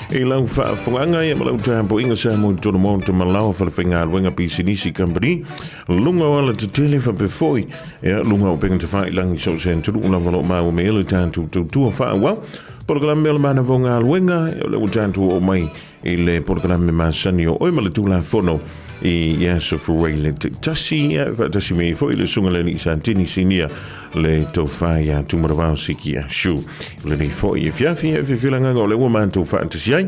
I lau faafofogaaga ia ma lau tapuaiga Samoa i totonu maota ma lao falefaigaluega pisinisi kamupani luga o alatetele faapea foi ia luga o upega tafailagi i so o se atunuu lava o lo o maua mai ai le tatou tautua faaauau polokalame o le manava o galuega o lea ua tatou oo mai i le polokalame masani o oe ma le Tulafono i aso Fuai le tasi ia faatasi mai foi le susuga le alii Satini Sinia le tofa ia Tumaravao Siki Ashu. Lenei foi afiafi e fiafia le agaga o lea ua matou faatasi ai.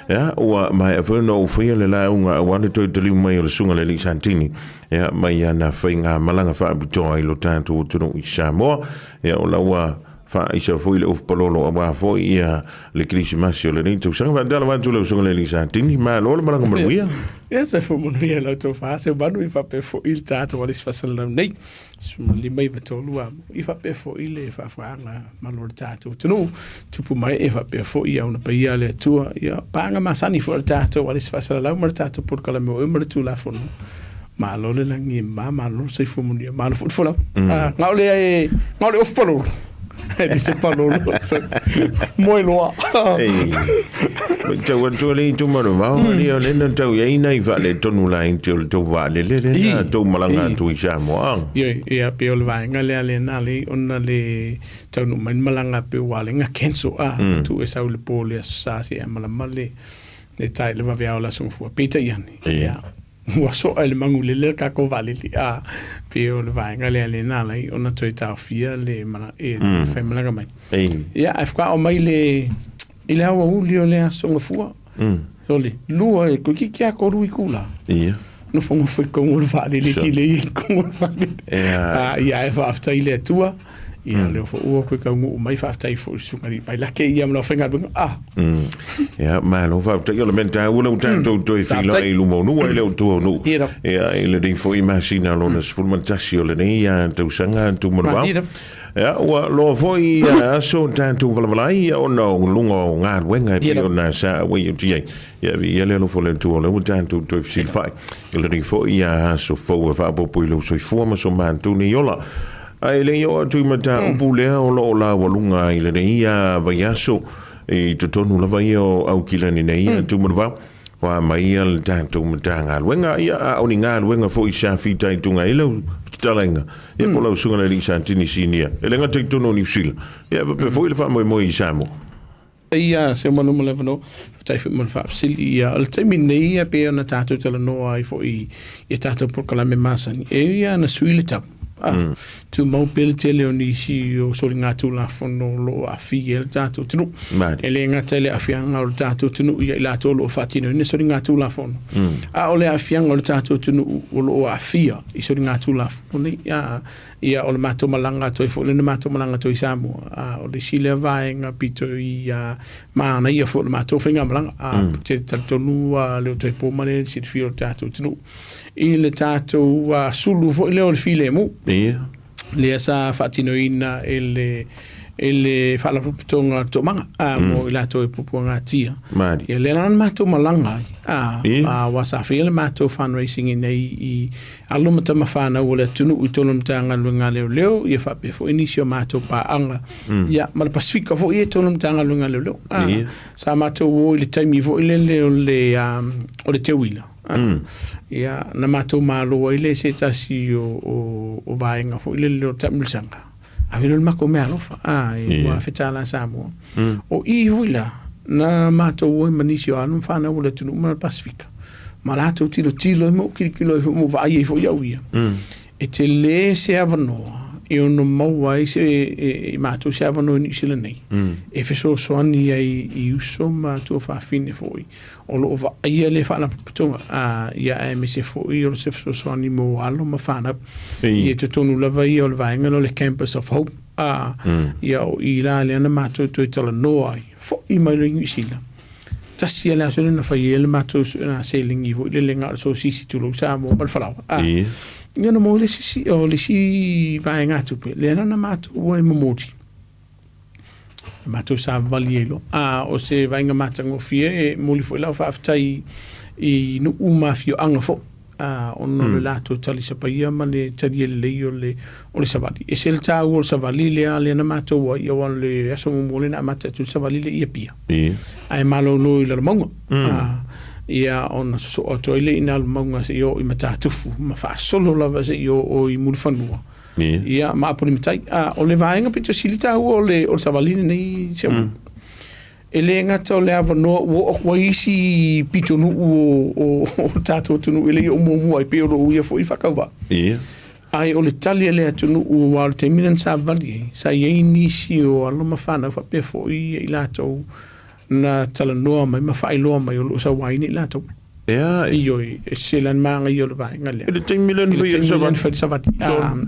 Ia, ua maea foi ona ou faia le lauga aua le toe taliu mai o le susuga le alii Satini ia, mai ana faigamalaga faapitoa i lo tatou atunuu i Samoa. Ia, o la ua faaisa foi le ofu palolo aua foi ia le Kerisimasi o lenei tausaga. Faatalofa atu lau susuga le alii Satini, malo le malaga manuia. Ia, soifua manuia lau tofa, Seumanu, i faapea foi le tatou alisi faasalalau nei. 1593 a i faapea foi le faafofogaaga malo o le tatou atunuu tupu mai e faapea foi auna paia a le Atua ia paaga masani foi o le tatou alisi faasalalau ma le tatou polokalame o ma le Tulafono. Malo le lagi e mama, malo le soifua manuia, malo foi le folau. Na o le na o le ofu palolo. E le se palolo. Moe loa. Mai tau atu le itumalo vao, ali o le na tau i ai nai faaletonu laiti o le tou vaalele lea na tou malaga atu i Samoa. Ioe, ia pei o le vaega lea lena lea ona le taunuu mai le malaga pei ua ala ai ona cancel a tuu e sau i le po o le Aso Sa seia malama le tae i le vaveao o le Aso Gafua. Peitai ane, ia ua soa e le magulele le tatou vaalele a pei o le vaega lea lea na ala ai ona toe taofia le faimalaga mai. Ia ae faatoa oo mai le i le aoauli o le Aso Gafua. O le lua e toeitiiti lava 3 itula. Nofonofo i totonu o le vaalele, delay ai i totonu o le vaalele. Ia ae faafetai i le Atua. Ia lea foi ua toe taunuu mai, faafetai foi i le Susuga i le Pailate ia ma le aufaigaluega. Ah. Ia, malo faafetai. O le mea taua lea ua tatou toe feiloai i luma o nuu ai le tua o nuu. Ia, i lenei foi masina lona 11 o lenei tausaga tumanuvao. Ia, ua loa foi aso tatou valavalai ona o luga o galuega e pei ona sa auai atu i ai. Ia, viia le alofa o le Atua o lea ua tatou toe fesilafai i lenei foi aso fou e faaopoopo i lou soifua ma so matou nei ola. Ae le i oo atu i mataupu lea o lo o laualuga ai lenei vaiaso i totonu lava ia o Aukilani nei mm. Tumanuvao, ua mai ia le tatou Matagaluega, ia a o ni galuega foi sa fitaituga ai lau fetalaiga, ia po lau susuga le alii Satini Sinia, e le gata i totonu o Niu Sila, ia faapea foi le faamoemoe i Samoa. Ia, Seumanu ma le avanoa. Faafetai foi mo le faafesili. Ia, o le taimi nei e pei ona tatou talanoa ai foi i a tatou polokalame masani, e ui lava ina sui le tau, a, tumau pea le tele o nisi o soligatulafono o lo o aafia ai le tatou atunuu. E le gata i le aafiaga o le tatou atunuu ia i latou o lo o faatinoina soligatulafono, a o le aafiaga o le tatou atunuu o lo o aafia i soligatulafono nei. A, Ia, o le matou malaga atu ai foi lea na matou malaga atu ai i Samoa, a, o le isi lea vaega pito i a, manaia foi o le matou faigamalaga, a, mm. te talitonu a, le o toe po ma le silafia o le tatou atunuu. I le tatou a, sulu foi lea o le filemu. Ia. Lea sa faatinoina e le e le Faalapotopotoga Toomaga a, mo i latou e puapuagatia. Ia lea la na matou malaga ai, a, a, ua sa faia le matou fundraising i nei i Alo ma tama fanau o le atunuu i totonu o le Matagaluega a Leoleo, ia faapea foi nisi o matou paaga, ia ma le Pasefika foi ia i totonu o le Matagaluega a Leoleo. Sa matou o i le taimi foi lele o le, o le teuila, ia na matou malo ai lea i se tasi o, o vaega foi lele o le taamilosaga, ave lea o le matou meaalofa, ua $1000 Samoa. O i foi la, na matou o ai ma nisi o alo ma fanau o le atunuu ma le Pasefika, ma latou tilotilo ai ma ou tilotilo ai foi ma ou vaai ai foi au ia, e tele se avanoa e ono maua ai se e, e matou se avanoa i Niu Sila nei, e fesoasoani ai i uso ma tuafafine foi o lo o vaaia le faalapotopotoga, a, ia aemaise foi o se fesoasoani mo alo ma fanau. Ia totonu lava ia o le vaega lea o le Campus of Hope, a, ia o i la lea na matou toe talanoa ai, foi mai loa i Niu Sila. Tasi lava le aso lea na fai ai le matou seleni foi lele na o le sosisi tulou Samoa ma le falaoa. A, ia ona maua le isi, o le isi vaegatupe lea la na matou o ai momoli. Na matou savavali ai loa. A o se vaaiga matagofie e momoli foi lau faafetai i nuu ma afioaga foi. ona o le latou talisapaia ma le talia lelei o le o le savali. E ese le taua o le savali lea lea na matou ai, aua o le aso muamua lea na amata atu ai le savali lea i Apia, ae malolo i Lalomauga. Ia ona sosoo atu ai lea i ina Lalomauga seia oo i Matatufu ma faasolo lava seia oo i Mulifanua. Ia ma Apolimatai. O le vaega pito sili taua o le savali lenei, Seumanu. E le gata o le avanoa ua oo atu ai isi pitonuu o o tatou atunuu e le i oo muamua ai, pei o lou ia foi faatauvaa. Ae o le tali a le atunuu aua o le taimi lea na savali ai, sa i ai nisi o alo ma fanau faapea foi i latou na talanoa mai ma faailoa mai o lo o sauaina i latou. Ioe, e sese la le manaia o le vaega lea. I le taimi lea na fai ai le savali.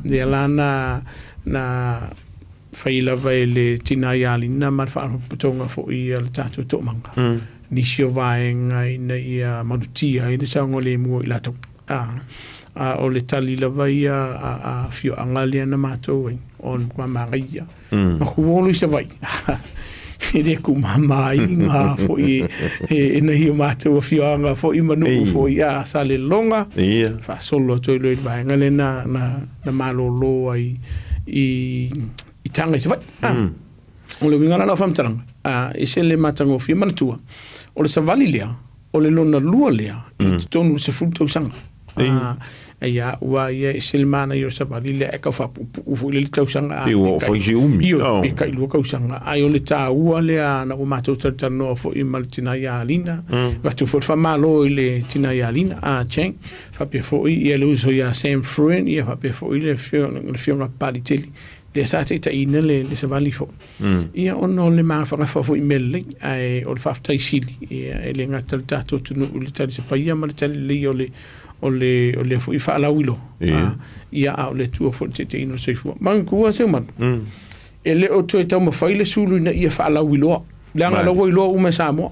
Lea la na fai lava e le tina ia Lina ma le faalapotopotoga foi a le tatou Toomaga nisi o vaega ina ia malutia ai le saogalemu o i latou. A o le tali lava ia a afioaga lea na matou ai, o le matua manaia. Matou o loa i Savaii, e le tuumama ai ngā foi e nai o matou afioaga foi ma nuu foi, a Salelologa, faasolo atu ai loa i le vaega lea na malolo ai i Taga i Savaii. O le uiga la o lau faamatalaga, e ese le matagofie. Manatua, o le savali lea, o le lona lua lea i totonu o le 10 tausaga. Ia ua ia ese le manaia o le savali lea e tau faapuupuu foi le tausaga. Pei ua fai si umi. Ioe, pe tai 2 tausaga. Ae o le taua lea na ua matou talatalanoa foi ma le tina ia Lina. Avatu foi le faamalo i le tina ia Lina, a Cheng. Faapea foi ia le uso ia Sam Fruin, ia faapea foi le afioga Papaliitele, lea sa taitaiina le savali foi. Ia ona o le magafagafa foi i mea lelei, ae o le faafetai sili, ia e le gata i le tatou atunuu i le talisapaia ma le tali lelei o le o le o lea foi faalauiloa, ia a o le Atua foi i le taitaiina o le soifua. Manatua Seumanu, e le o toe taumafai le sulu ina ia faalauiloa, leaga o la ua iloa uma e Samoa.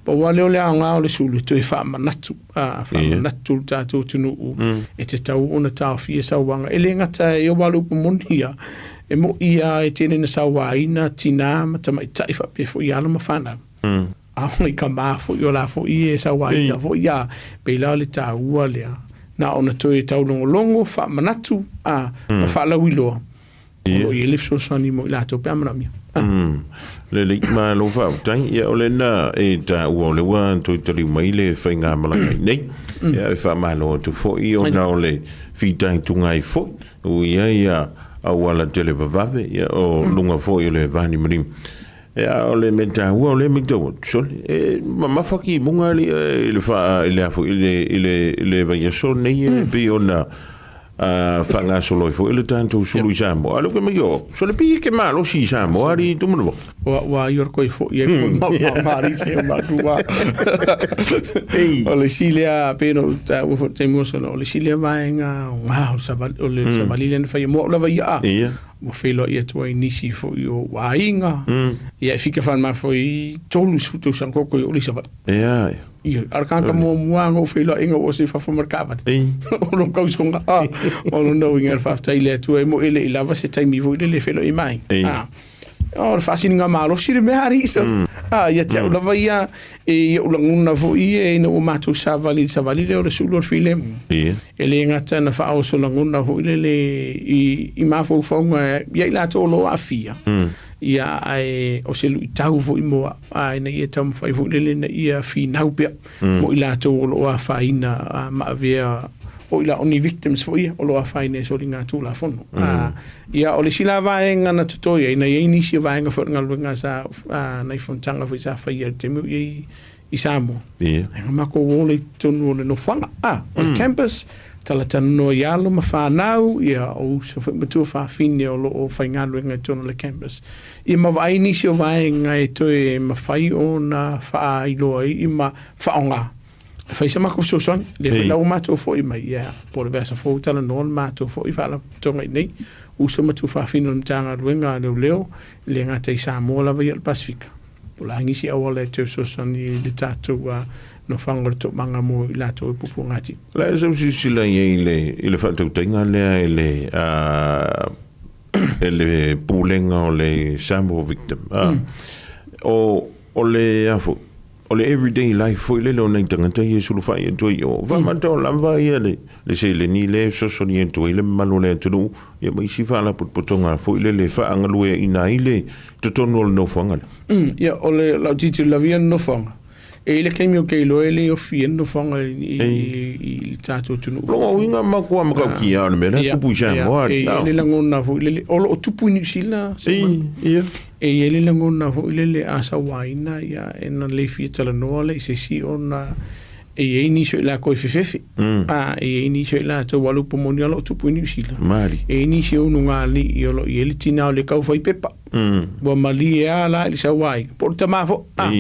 Pau lava lea o le aoga o le sulu e toe faamanatu, faamanatu le tatou atunuu e tatau ona taofia sauaga. E le gata e oo lava le upu moni ia, e moi lava e tele ina sauaina tina ma tamaitai faapea foi alo ma fanau. A o nai tama foi o la foi e sauaina foi, a pei la o le taua lea na ona toe taulogologo, faamanatu, ma faalauiloa. O lo o i ai le fesoasoani mo i latou pe a manaomia. Lelei, malo faafetai. Ia, o lena e taua o lea ua toe taliu mai le faigamalaga i nei. Ia, e faamalo atu foi ona o le fitaituga ai foi ua i ai auala televavave, ia, o luga foi o le vanimonimo. Ia, o le mea taua o lea e matau atu, sole, e mamafa timuga alii i le faa, i le a foi, i le, i le, i le vaiaso lenei e pei ona faagasolo ai foi le tatou sulu i Samoa. A o lea fai mai, o, sole pei e ke malosi i Samoa alii Tumanuvao. Ua, ua ai o le koe foi ai koe mau mau mari se o matua. O le isi lea, pei ona ou taua foi i le taimi ua sola, o le isi lea vaega aoga o le savali, o le savali lea na faia mo au lava ia a. Ua feiloai atu ai nisi foi o ou aiga. Ia e fika whanau foi i 30 tausaga kua koe oo i Savaii. Ioe, a o le tagata muamua lava na ou feiloaiga ua ose i fafo ma le taavale. O lou tausoga, o lona uiga e faafetai i le Atua e moi e le i lava se taimi foi lele e feiloai mai. O le faasiliga malosi le mea alii sole. Ia te au lava ia, e i ou lagona foi ia ina ua matou savali i le savali lea o le sulu o le filemu. E le gata na faaoso lagona foi lele i mafaufauga ia i latou o lo o aafia, ia ae o se luitau foi mo au, a ina ia taumafai foi lele ina ia finau pea mo i latou o lo o afaina ma avea o i la o ni victims foi ia o lo o afaina e soligatulafono. Ia o le isi la vaega na totoe ai, na i ai nisi o vaega foi o le galuega sa, nai fonotaga foi sa faia i le taimi o i ai i Samoa. Ai na matou ola i totonu o le nofoaga, o le campus, talatalanoa i alo ma fanau, ia o uso foi ma tuafafine o lo o faigaluega i totonu o le campus. Ia ma vaai nisi o vaega e toe mafai ona faailoa ai ma faaaoga e fai sa matou fesoasoani. Lea foi la ua matou foi mai, ia, po o le vaiaso fou talanoa le matou foi faalapotopotoga i inei, uso ma tuafafine o le Matagaluega a Leoleo, e le gata i Samoa lava ia o le Pasefika. Po o le a nisi auala e toe fesoasoani i le tatou nofoaga o le toomaga mo i latou e puapuaga. O le a sau silasila i ai i le faatautaiga lea i le e le pulega o le Samoa Victim. O le a foi? O le everyday life foi lele o nai tagata ia e sulufai atu ai i o. Faamata o lava ia le, le seleni lea e fesoasoani atu ai le mamalu o le atunuu, ia ma isi faalapotopotoga foi lele e faagalueaiina ai le totonu o le nofoaga lea. Ia, o le lau tilotilo lava ia i le nofoaga, e i ai le taimi ou te iloa e le ofi ai le nofoaga i, i, i le tatou atunuu. Lona uiga matua matautia o le mea lea tupu i Samoa. E i ai le lagona foi lele, o lo o tupu i Niu Sila, Ia. E i ai le lagona foi lele a sauaina, ia, e na le fia talanoa lea i se isi ona e i ai nisi o i latou e fefefe. A, e i ai nisi o i latou, aua o le upu moni o lo o tupu i Niu Sila. Mali. E i ai nisi o ulugalii o lo o i ai le tina o le tau fai pepa. Ua malie lava la i le sauaina, po o le tama foi. A,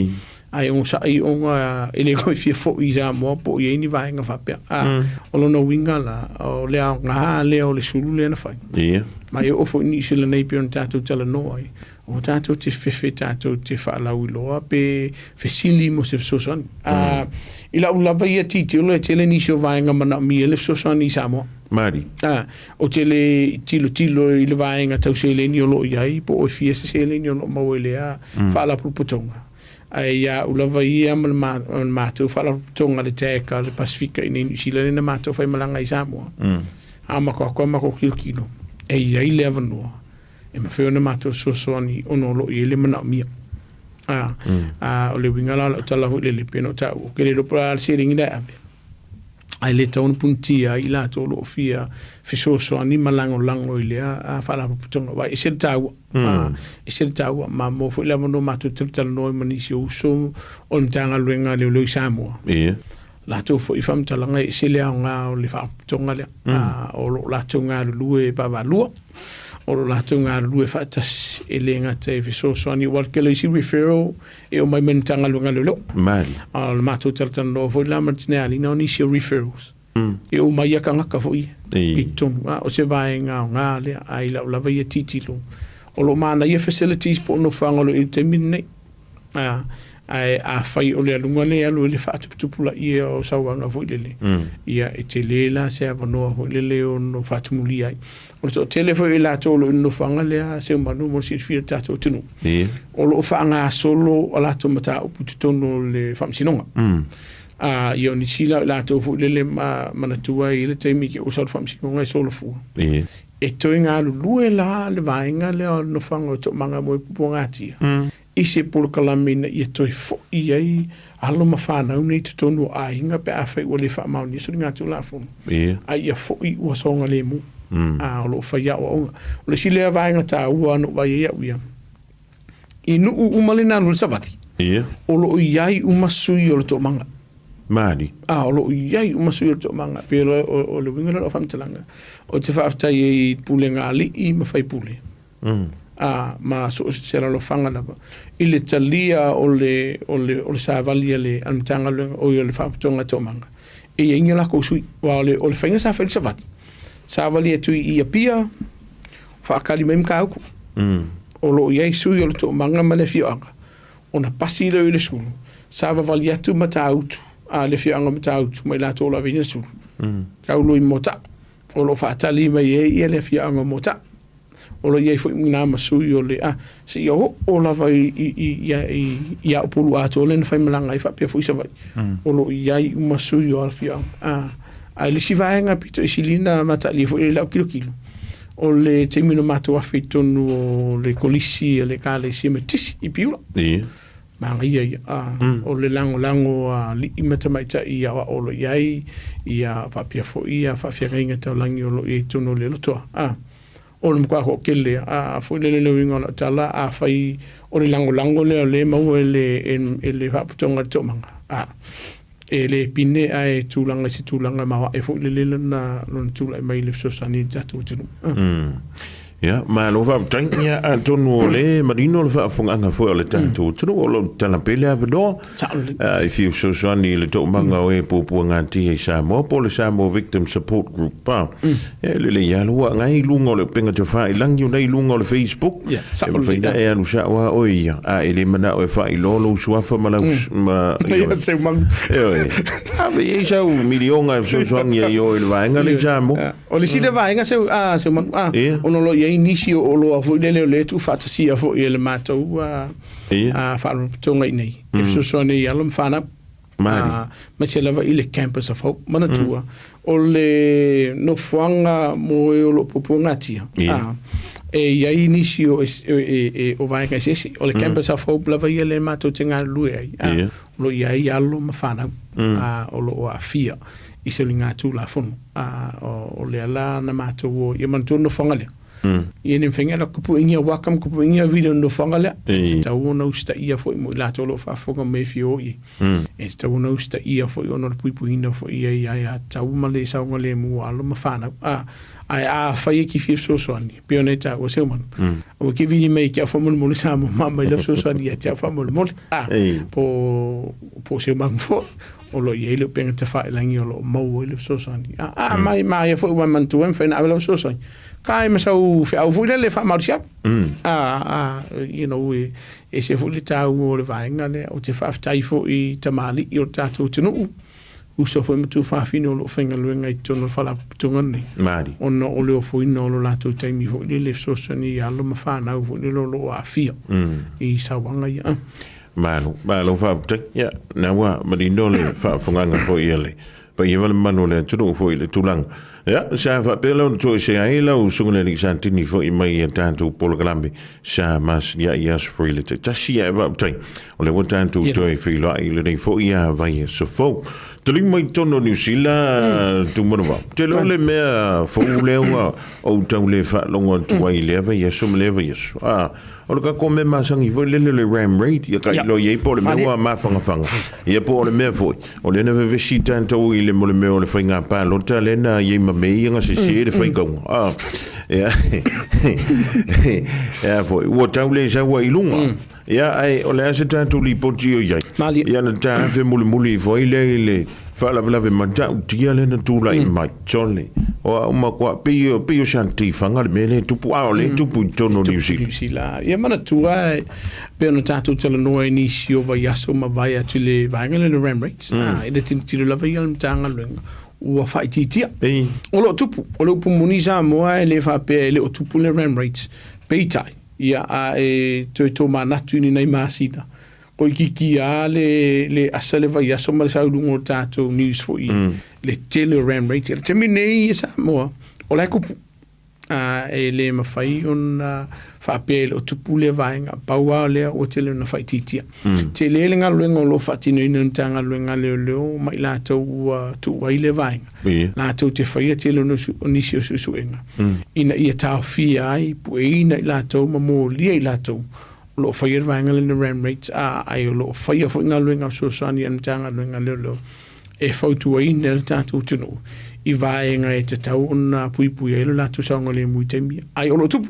ae onosai ona e le toe fia foi i Samoa po o i ai ni vaega faapea. A, o lona uiga la, o le aoga lea o le sulu lea na fai. Ia. Ma e oo foi i Niu Sila nei pei ona tatou talanoa ai, aua tatou te fefe tatou te faalauiloa pe fesili mo se fesoasoani. A, i lau lava ia tilotilo e tele nisi o vaega manaomia le fesoasoani i Samoa. Mali. A, ou te le tilotilo i le vaega tau seleni o lo o i ai, po o e fia se seleni o lo o maua i lea faalapotopotoga. Ae ia au lava ia ma le matou faalapotopotoga a le TAC a le Pasefika i inei i Niu Sila lea na matou faimalaga i Samoa, a matou atu lava matou tilotilo, e i ai le avanoa e mafai ona matou fesoasoani ona o lo o i ai le manaomia. A, a o le uiga la o lau tala foi lele, pei ona ou taua, ou te le iloa po o le a le seleni la e ave, ae le tatau ona punitia ai i latou o lo o fia fesoasoani ma lagolago i lea faalapotopotoga, aua e ese le taua, e ese le taua. Ma maua foi le avanoa matou te talatalanoa ai ma nisi o uso o le Matagaluega a Leoleo i Samoa. Latou foi faamatalaga e ese le aoga o le faalapotopotoga lea. O lo o latou galulue vaavaalua, o lo o latou galulue faatasi, e le gata e fesoasoani, aua o le tele o isi referral e omai mai le Matagaluega a Leoleo. Mali. A o le matou talatalanoa foi la ma le Tinealina o nisi o referrals e omai ia tagata foi ia i totonu. A o se vaega aoga lea, ae i lau lava ia tilotilo, o lo o manaia facilities po o nofoaga o lo o i ai i le taimi lenei. A, ae afai o le aluga lea e alu ai le faatuputupulaia o sauaga foi lele, ia e tele la se avanoa foi lele e ono faatumulia ai. O le toatele foi o i latou o lo o i le nofoaga lea, Seumanu, mo le silafia e le tatou atunuu, o lo o faagasolo a latou mataupu i totonu o le faamasinoga. A, ia o nisi la o i latou foi lele ma manatua e i ai le taimi e te osa i le faamasinoga e solofua. E toe galulue la le vaega lea o le nofoaga o Toomaga mo Pupuagatia i se polokalame ina ia toe foi ai alo ma fanau nei i totonu o aiga pe afai ua le faamaonia soligatulafono, a ia foi ua saogalemu, a o lo o fai aoaoga. O le isi lea vaega taua na ou vaai ai au ia, i nuu uma lena alu ai le savali, o lo o i ai uma sui o le toomaga. Mali. A, o lo o i ai uma sui o le toomaga. E pei o le uiga lea o lau faamatalaga, ou te faafetai ai i pulega a alii ma faipule, a, ma so o se alolofaga lava i le talia o le, o le, o le savali a le, a le Matagaluega, oi o le Faalapotopotoga a Toomaga, e i ai ni o latou sui. Aua o le, o le faiga sa fai i le savali, savali atu i Apia, faatali mai Matautu. O lo o i ai sui o le Toomaga ma le afioaga, ona pasi lea i le sulu, savavali atu Matautu, a le afioaga o Matautu ma i latou o lo o ave i le sulu, tau loa i Moataa, o lo o faatali mai ai ia le afioaga o Moataa. O lo o i ai foi i ina ma sui o le a, seia oo lava i a Upolu atoa lea na faimalaga ai faapea foi Savaii, o lo o i ai uma sui o afioaga. A, ae le isi vaega pito i sili ona mataalia foi i lau tilotilo, o le taimi na matou afe i totonu o le Kolisi a le Ekalesia Metotisi i Piula. Manaia ia, a, o le lagolago a alii ma tamaitai i aoao o lo o i ai, ia faapea foi ia faafeagaiga taulagi o lo o i ai i totonu o le lotoa. A, o le matua toatele, a foi lele le uiga o lau tala, afai o le lagolago lea o lea e maua e le, e le Faalapotopotoga o le Toomaga, a, e le pine ae tulaga i se tulaga maoae foi lele lona, lona tulai mai i le fesoasoani i le tatou atunuu. Ia, malo faafetai. Ia, atonu o le manino le faafofogaaga foi o le tatou atunuu, o lo o tatala pea le avanoa e fia fesoasoani i le toomaga o e puapuagatia i Samoa po o le Samoa Victim Support Group. E lelei lava lou agai i luga o le upega tafailagi o la i luga o le Facebook. E mafai ona e alu sao lava oe ia, a e le manao e faailoa lou suafa ma lau... Ma, Ia, Seumanu. Ioe. Ave i ai sau miliona e fesoasoani ai i o i le vaega lea i Samoa. O le isi lea vaega Seumanu, ona o lo o i ai ai nisi o oloa foi lele o lea e tuufaatasia foi e le matou faalapotopotoga i inei e fesoasoani ai i alo ma fanau. Aemaise lava i le Campus of Hope. Manatua, o le nofoaga mo e o lo o puapuagatia, e i ai nisi o, o vaega eseese. O le Campus of Hope lava ia lea matou te galulue ai, o lo o i ai alo ma fanau o lo o aafia i soligatulafono. O lea la na matou o, ia manatua le nofoaga lea. Ia ne mafai ona kapuaigia waka ma kapuaigia vili o le nofoaga lea. E tatau ona usitaia foi mo i latou o lo o faafofoga mai e fia o i ai. E tatau ona usitaia foi ona o le puipuiina foi i ai aiatatau ma le saogalemu o alo ma fanau. Ae afai e te fia fesoasoani, pei ona e taua Seumanu, aua e te vili mai ia te au faamolemole Samoa ma aumai lau fesoasoani ia te au faamolemole. Po o Seumanu foi. O lo o i ai le upega tafailagi o lo o maua ai le fesoasoani. A mai maia foi ua manatua e mafai ona ave lau fesoasoani. Ka ai ma sau feau foi lele e faamalosi atu. A, you know, e ese foi le taua o le vaega lea. Ou te faafetai foi i tamalii o le tatou atunuu, uso foi ma tuafafine o lo o faigaluega i totonu o le faalapotopotoga lenei. Malie. Ona o le ofoina o lo latou taimi foi lele e fesoasoani i alo ma fanau foi lele o lo o aafia i sauaga ia. Malo, malo faafetai. Ia, na ua manino le faafogaga foi a le paia ma le mamalu o le atunuu foi i le tulaga. Ia, sa faapea la ona toesea ai lau Susuga i le Alii Satini foi mai a tatou polokalame sa masani i aso foi le taitasi ae faafetai. O lea ua tatou toe feiloai i lenei foi vaiaso fou. Taliu mai totonu o Niu Sila, Tumanuvao. Ou te iloa le mea fou lea ua ou tau le faalogo atu ai i lea vaiaso ma lea vaiaso. O le tatou mea masani foi lele o le ram raid, ia tailo i ai po o le mea ua mafanafana, ia po o le mea foi, o lea na vevesi tatou i le mo le mea o le faiga palota lea na i ai ma mea ia na sese le faitauga. Ah, ia, ia foi, ua tau le sau ai i luga. Ia, ae o le a se tatou lipoti o i ai? Ia na taafe mulimuli ifo ai lea i le faalavelave matautia lea na tulai mai. Sole, o au matua, pei, pei o se tifaga le mea lea e tupu, a o lea e tupu i totonu o Niu Sila. Niu Sila. Ia manatua, e pei ona tatou talanoa i nisi o vaiaso ma vae atu i le vaega lea o le ram rates. I le tilotilo lava ia a le Matagaluega, ua faaitiitia. O lo o tupu, o le upu moni Samoa e le faapea e le o tupu le ram rates, peitai, ia a e toe tomanatu i ni nai masina, Ko itiiti a le le asa le vaiaso ma le sau i luga o le tatou news foi le tele o ram rate. I le taimi nei i Samoa, o la e kupu. A e le mafai ona faapea e le o tupu lea vaega, pau lava o lea ua tele ona faaitiitia. Tele le galuega o lo o faatinoina e le Matagaluega a Leoleo ma i latou ua tuu ai lea vaega, latou te faia tele o nisi o suesuega ina ia taofia ai, pueina i latou ma molia i latou O lo o faia le vaega lea ram rates a ai o lo o faia foi galuega fesoasoani a le Matagaluega a Leoleo e fautuaina le tatou atunuu i vaega e tatau ona puipui ai lo latou saogalemu i taimi ia. Ai o lo o tupu,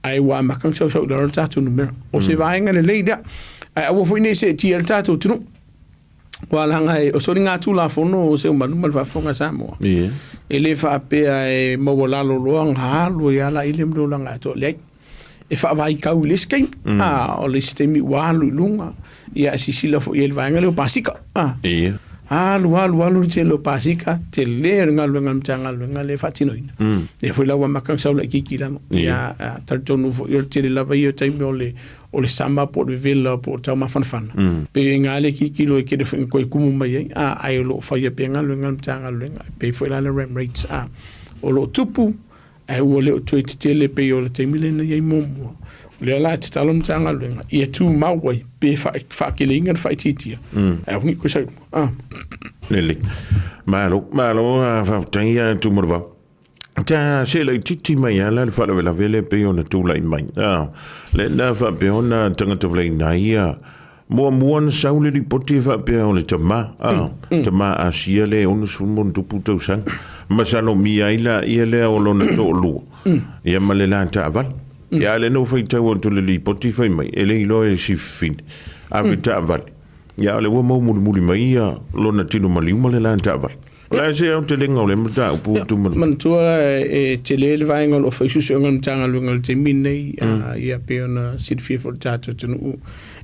ae ua amata ona sausau i lalo le tatou numera. O se vaega lelei lea, ae aua foi ne i seetia le tatou atunuu. Aua leaga e, o soligatulafono o Seumanu ma le faafofoga a Samoa. E le faapea e maualalo loa ona alu ai lava la i le ma le olaga atoa. Leai. E faavaitau i le isi taimi. O le isi taimi ua alu i luga. Ia e silasila foi i ai i le vaega lea o pasika. Alu, alu, alu le tele o pasika, tele le galuega a le Matagaluega lea e faatinoina. Lea foi la ua amata ona sau laitiiti i lalo. Ia talitonu foi o le tele lava ia o taimi o le o le sama po o le vevela po o le taumafanafana, pei o i ina le tilotilo e tele foi ina toe tumu mai ai, a, ae o lo o faia pea galuega a le Matagaluega, e pei foi la le ram rates, a, o lo o tupu, ae ua le o toe tetele pei o le taimi lea na i ai muamua. O lea la e tatalo le Matagaluega ia tumau ai pe faateleina le faaitiitia, ae aua ne i toe sau i luga. A. Lelei. Malo, malo, faafetai Tumalevao. Ta se laitiiti mai ala le faalavelave lea pei ona tulai mai. A, le na faapea ona tagata valaina ai ia muamua na sau le lipoti e faapea o le tama, a, tama Asia le 60+ tausaga, masalomia ai laia lea o lona toalua, ia ma le la taavale. Ia a lea na ou faitau atu i le lipoti fai mai, e le iloa e le sififini, ave taavale. Ia a o lea ua mau mulimuli mai ia lona tino maliu ma le la taavale. O le a se aotelega o lea mataupu Tumanu? Manatua e tele le vaega o lo o fai suesuega a le Matagaluega i le taimi lenei, ia pei ona silafia foi e le tatou atunuu,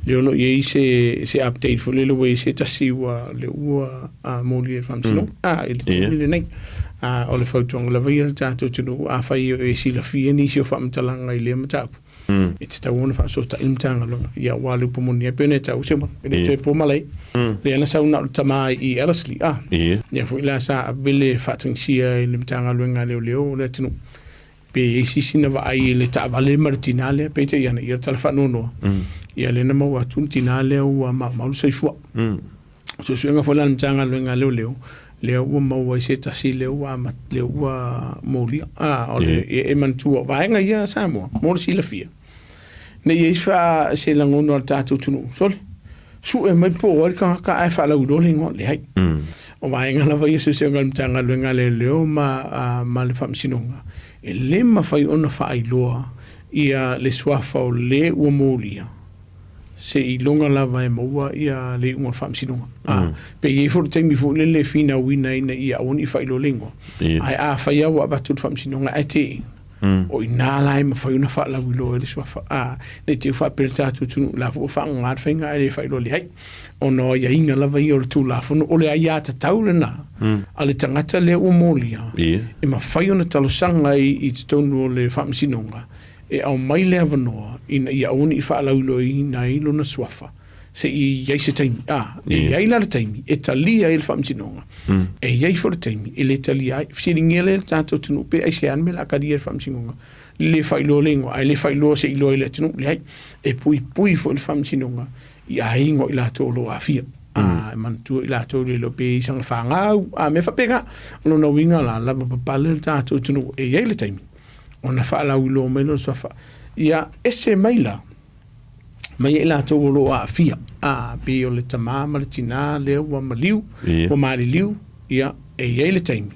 lea o lo o i ai se, se update foi lele ua i ai se tasi ua, lea ua molia i le faamasinoga i le taimi lenei. O le fautuaga lava ia i le tatou atunuu, afai o e silafia nisi o faamatalaga i lea mataupu, e tatau ona faafesootai le Matagaluega, ia aua o le upu moni lava e pei ona e tau, se e le toe po malae. Lea na sau na o le tama i Ellerslie, a, lea foi la sa ave le faatagisia i le Matagaluega a Leoleo o le atunuu, pe i ai se isi na vaai i le taavale ma le tina lea, peitai ane, ia o le tala faanoanoa, ia lea na maua atu le tina lea ua maumau le soifua. O suesuega foi la a le Matagaluega a Leoleo, lea ua maua ai se tasi lea ua lea ua molia. A, o le, e manatua, o vaega ia a Samoa, mo le silafia, ne i i ai se, se lagona o le tatou atunuu, sole, sue mai po o ai le tagata ae faalauiloa le igoa. Leai. O vaega lava ia suesuega a le Matagaluega a Leoleo ma, ma le Faamasinoga, e le mafai ona faailoa ia le suafa o le ua molia seiloga lava e maua ia le iuga o le faamasinoga. A, pe i ai foi le taimi foi lele e finauina ai ina ia aua ne i faailoa le igoa. Ae afai lava ua avatu i le faamasinoga ae teena, o i ina la e mafai ona faalauiloa ai le suafa. A, ne i te i ua faapea le tatou atunuu o la foi ua faagaga le faiga ae le faailoa leai. Ona o aiaiga lava ia o le Tulafono, o le aiatatau lena a le tagata lea ua molia e mafai ona talosaga ai i totonu o le faamasinoga e aumai le avanoa ina ia aua ne i faalauiloaina ai lona suafa se i i ai se taimi. A, e i ai la le taimi e talia ai le faamasinoga, e i ai foi le taimi e le talia ai. Fesiligia lea e le tatou atunuu pe aisea le mea o le a talia e le faamasinoga le le faailoa o le igoa, ae le faailoa se i iloa ai le atunuu. Leai, e puipui foi le faamasinoga i aiga o i latou o lo o aafia. A, e manatua i latou le iloa pe i ai sana fanau, a mea faapena. O lona uiga la, lavapapale le tatou atunuu e i ai le taimi ona faalauiloa mai lea o le suafa. Ia ese mai la mai ai latou o lo o aafia, a pei o le tama ma le tina lea ua maliu, ua maliliu, ia e i ai le taimi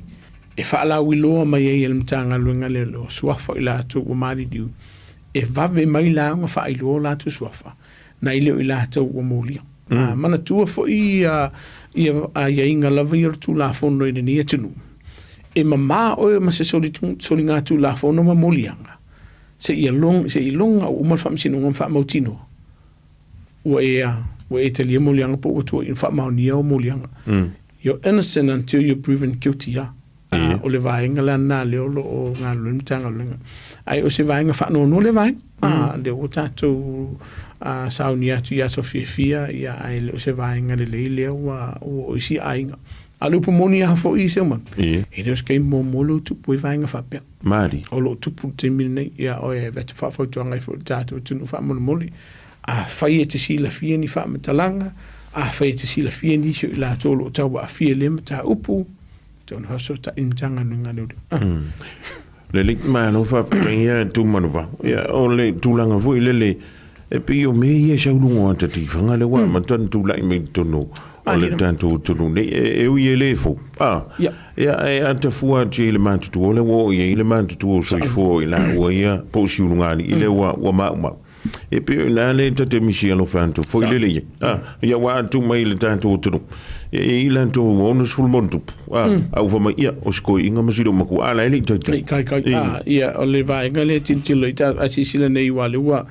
e faalauiloa mai ai e le Matagaluega lea o suafa o i latou ua maliliu, e vave mai la ona faailoa o latou suafa nai le o i latou ua molia. A manatua foi ia aiaiga lava ia o le Tulafono i lenei atunuu, e mama oe ma se soligatulafono ma moliaga, seia loga ua uma le faamasinoga ma faamautinoa ua e a, ua e talia moliaga po ua tuuaiina faamaonia o moliaga. You're innocent until you're proven guilty, a. A o le vaega la lena lea o lo o galulue le Matagaluega. Ae o se vaega faanoanoa lea vaega. A lea ua tatou saunia atu i aso fiafia, ia ae le o se vaega lelei lea ua oo i isi aiga. A o le upu moni lava foi Seumanu, e le o se taimi muamua lea ua tupu ai vaega faapea. Malie. O lo o tupu i le taimi lenei. Ia e avatu faafautuaga ai foi i le tatou atunuu faamolemole, Afai e te silafia ni faamatalaga, afai e te silafia nisi o i latou o lo o tauaafia i lea mataupu, Tau faafesootai i le Matagaluega a Leoleo. Ah. Lelei, malo faafetai ia Tumanuvaho. Ia, o le tulaga foi lele, e pei o mea ia e sau luga o ata tifaga lea ua amata ona tulai mai i totonu o le tatou atunuu nei. E ui e le fou. Ah, ia, ae a fua atu i le matutua, lea ua oo i ai le matutua o soifua o i laua ia, po o siulugalii lea ua maumau. E pei o i ina lea ta te misi alofa atu foi lele ia. Ah, ia ua atu mai i le tatou atunuu. Ia e i latou 60 ma ona tupu. Ah, a ua fai mai, ia, o si toeaina ma si loomatua, a la e le i taitai. Le i taitai. Ah, ia, o le vaega lea e tilotilo i ta, a silasila nei aua o lea ua,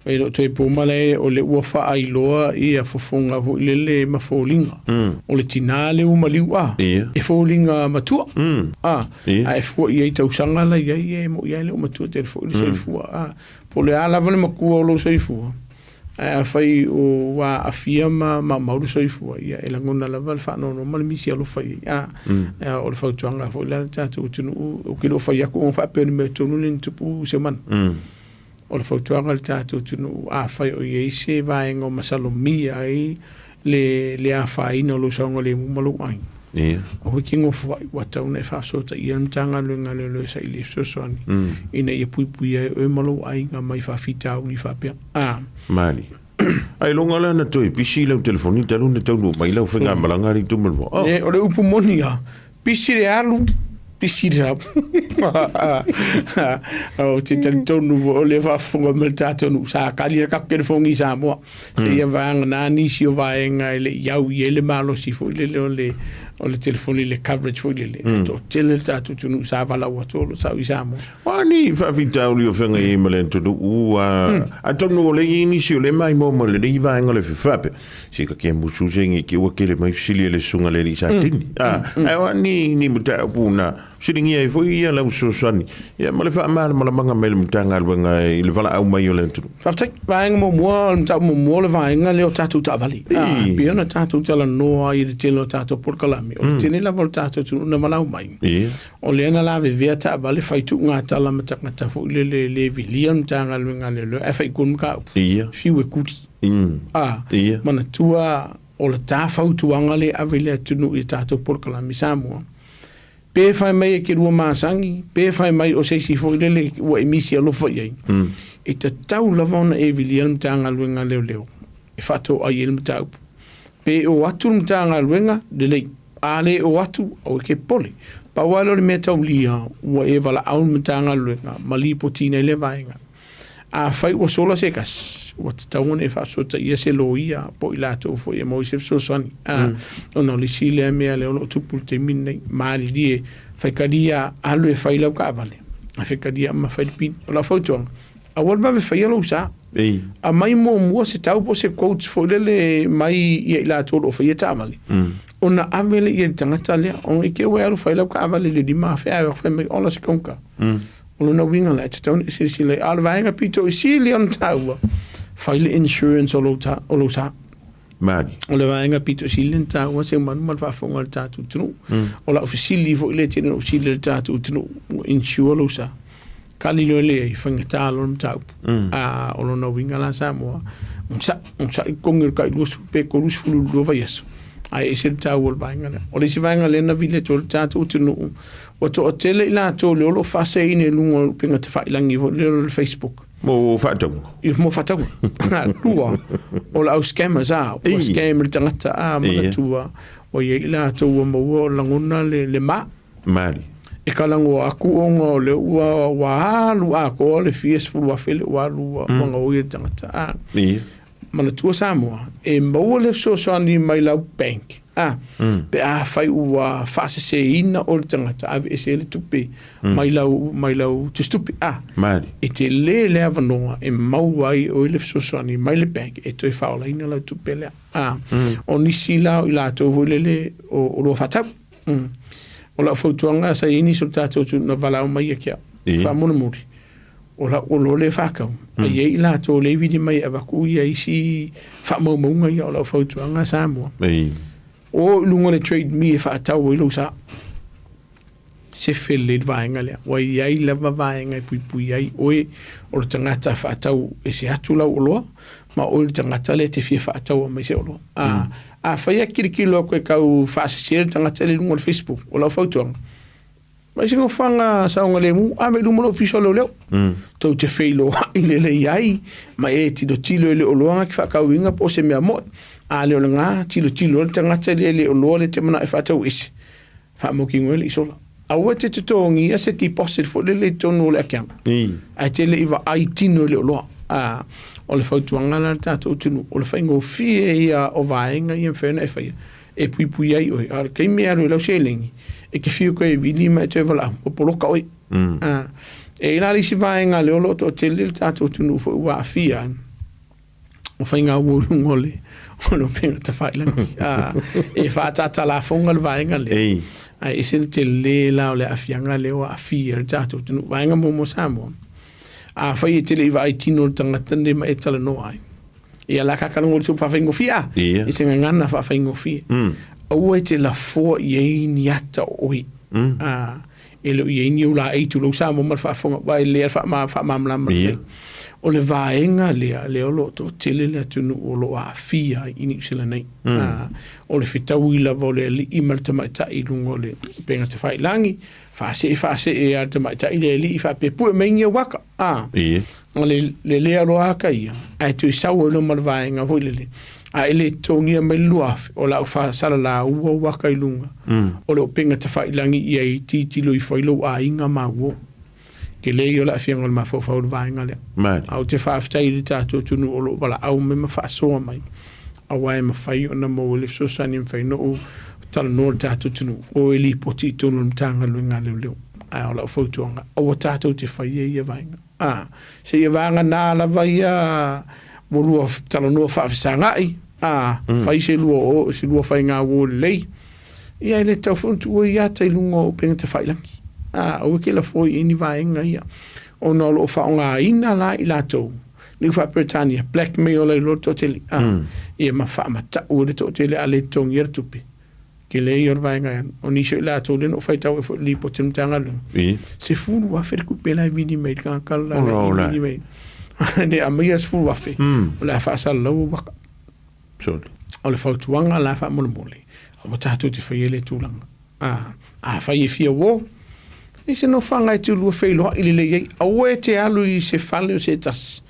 e le o toe po malae o lea ua faailoa ia fofoga foi lele ma foliga. O le tina lea ua maliu, ah, e foliga matua. Ah, ae fua i ai tausaga la i ai, e moni lava e le o matua tele foi le soifua. Ah, Po o le a lava le matua o lou soifua, ae afai ua aafia ma maumau le soifua, ia e lagona lava le faanoanoa ma le misi alofa i ai. A, o le fautuaga foi la le tatou atunuu, ou te le o fai atu ona faapea o le mea tonu lea na tupu Seumanu. O le fautuaga i le tatou atunuu, afai o i ai se vaega o masalomia ai le afaina o lou saogalemu ma lou aiga. Ia. Aua e te nofo ai, ua tatau ona e faafesootaia le Matagaluega a Leoleo e saili ai fesoasoani ina ia puipuia ai oe ma lou aiga mai faafitauli faapea. A. Malie. Ailoga la na toe pisi lau telefoni talu ona taunuu mai lau faigamalaga alii Tumanuva. Oh. O le upu moni lava, pisi le alu. Pisi le sau. Ou te talitonu foi o lea e faafofoga mai le tatou nuu sa kali le tatou telefoni i Samoa. Seia vagana nisi o vaega e le i au i ai le malosi foi lele o le o le telefoni le coverage foi lele. Mm. Toatele le tatou atunuu sa valaau atu o lo o sau i Samoa. O a ni faafitauli o feagai ai ma le atunuu, atonu o lea e i ai nisi o lea e maimoa mai lenei vaega o le fefape. Se ka ke musu se ngi ke ua kele mai fesili a le susuga le alii Satini. Ae o a ni ni mataupu na fesilingia ai foi ia lau fesoasoani ia ma le faamalamalamaga mai le Matagaluega i le valaau mai o le atunuu. Faafetai. Vaega muamua, o le mataupu muamua o le vaega lea o tatou taavale. E pei ona tatou talanoa ai i le tele o tatou polokalame, o le tele lava o le tatou atunuu na valaau mai, o lea na lavevea taavale, fai tuugatala ma tagata foi lele e le vilia le Matagaluega a Leoleo ae fai tonu mataupu, fiu e kuli. A, manatua o le ta fautuaga lea e ave i le atunuu i a tatou polokalame i Samoa, Pe fai mai e te lua masani, pe fai mai o se isi foi lele ua e misi alofa i ai, e tatau lava ona e vilia le Matagaluega a Leoleo e faatoai ai le mataupu. Pe o atu le Matagaluega, lelei. A le o atu, aua e te popole. Pau lava lea o le mea taulia, ua e valaau le Matagaluega ma lipotiina ai lea vaega. Afai ua sola se tasi, ua tatau ona e faasoataia se loia po o i latou foi e maua ai se fesoasoani. Ona o le isi lea mea lea o lo o tupu i le taimi lenei, malilie, faitalia alu e fai lau taavale, ae faitalia ma fai le pili. O lau fautuaga, aua le vave faia lou sa. Aumai muamua se tau po o se quote foi lele mai ia i latou o lo o faia taavale, ona ave lea i le tagata lea. Ona i te i ua e alu fai lau taavale i le $5,000 ae fai mai, ola se konuka. O lona uiga la, e tatau ona e silasila i ai. A o le vaega pito i sili ona taua, fai le insurance o lou, ta, o lou sa. Mali. O le vaega pito i sili ona taua se manu ma le faafofoga a le tatou atunuu. O lau fesili foi lea e tele na ou fesili i le tatou atunuu, ua insure lou sa. Kali loa lea i faigata loa le mataupu. A o lona uiga la Samoa, onosai, onosai le totogi o le tai 20 pe 32 vaiaso, ae ese le taua o le vaega lea. O le isi vaega lea na vili atu ai le tatou atunuu, Ua toatele i latou lea o lo o faaseseina i luga o upega tafailagi foi lea o le Facebook. Mo faatauga. I mo faatauga. Lua, o le au scammers a, ua scam le tagata a, manatua, ua i ai i latou ua maua o lagona le, le ma. Mali. E kalagoa atu ona o lea ua, ua alu atoa le fia 10,000 lea ua alu ua, ua gaoi le tagata a. Manatua Samoa, e maua le fesoasoani mai lau bank, a, pe afai ua faaseseina oe le tagata, aveese ai le tupe mai lau, mai lau tusitupe, a. Mali. E tele le avanoa e maua ai oe le fesoasoani mai le bank e toe faaolaina lau tupe lea, a. O nisi la o i latou foi lele o oloa faatau. O lau fautuaga sa i ai nisi o le tatou atunuu na valaau mai ia te au, faamolemole, O lau oloa lea e faatau, a i ai i latou lea e vili mai e avatu ia isi faamaumauga ia, o lau fautuaga Samoa, o i luga o le Trade Me e faatau ai lou sa. Sefe lelei le vaega lea. Ua i ai lava vaega e puipui ai oe o le tagata faatau ese atu lau oloa, ma oe le tagata lea e te fia faataua mai se oloa. Afai e tilotilo atu e tau faasese le tagata lea i luga o le Facebook, o lau fautuaga, Mai se nofoaga saogalemu, ave i luma o le Ofisa o Leoleo. Tou te feiloai lelei ai, ma e tilotilo i le oloa na te faatauina po o se mea moi. A le o lena, tilotilo ai le tagata lea i le oloa lea e te manao e faatau ese, faamautinoa ai le isola. Aua e te totogia se deposit foi lele i totonu o le account, ae te le i vaai tino i le oloa. A, o le fautuaga la a le tatou atunuu, o le faigofie ia o vaega ia e mafai ona e faia, e puipui ai oe. A o le taimi e alu ai lau seleni, e te fiu koe e vili ma e toe valaau, ua poloka oe. E i ai la le isi vaega lea o lo o toatele le tatou atunuu foi ua aafia ai, o faiga ua i luga o le o le upega tafailagi. E faatatalafoga le vaega lea, ae ese le tele la o le aafiaga lea ua aafia ai le tatou atunuu. Vaega muamua Samoa, afai e te le i vaai tino i le tagata lenei ma e talanoa ai, Ia la ka kalongo le faafaigofie a. Ia. I se gagana faafaigofie. Aua e te lafoa i ai ni ata o oe. A, e le o i ai ni ou laei tulou Samoa ma le faafofoga, aua e lelei lava le faamalamalama lelei. O le vaega lea, lea o lo o toatele le atunuu o lo o aafia ai i Niu Sila nei. A, o le fetaui lava o le alii ma le tamaitai i luga o le upega tafailagi, faasee faasee lava le tamaitai le alii faapea, pue mai ni ou aka. A, Ia. Na le, le lea loa aka ia, ae toe sau ai loa ma le vaega foi lele. A e le totogia mai le 2000, o le a ou faasalalaua ou aka i luga o le upega tafailagi ia i tilotilo ifo ai lou aiga ma au uo. Tele ia o le aafiaga o le mafaufau i le vaega lea. A ou te faafetai i le tatou atunuu o lo o valaau mai ma faasoa mai, aua e mafai ona maua le fesoasoani e mafai ona ou talanoa i le tatou atunuu, o e lipoti i totonu o le Matagaluega a Leoleo. Ae o lau fautuaga, aua tatou te faia ia vaega. A, seia vagana lava ia ua lua talanoa faafesagai, a, fai se lua o, se lua faiga uo lelei, ia e le tatau foi ona tuua ia ata i luga o upega tafailagi. A, aua e te lafoa i ai ni vaega ia, ona o lo o faaaogaina la i latou, le faa-Peretania, blackmail ai loa le toatele, a, ia ma faamatau ai le toatele a le totogia le tupe. Tele ia o le vaega e alu. O nisi o i latou lea na ou faitau ai foi i le lipoti a le Matagaluega, 10,000 le tupe la e vili mai i le tagata le la e vili mai. Le aumaia le 10,000, o le a faasalalau ou aka. O le fautuaga la faamolemole, aua tatou te faia lea tulaga. Afai e fia uo, i se nofoaga e te lua feiloai lelei ai, aua e te alu i se fale o se tasi,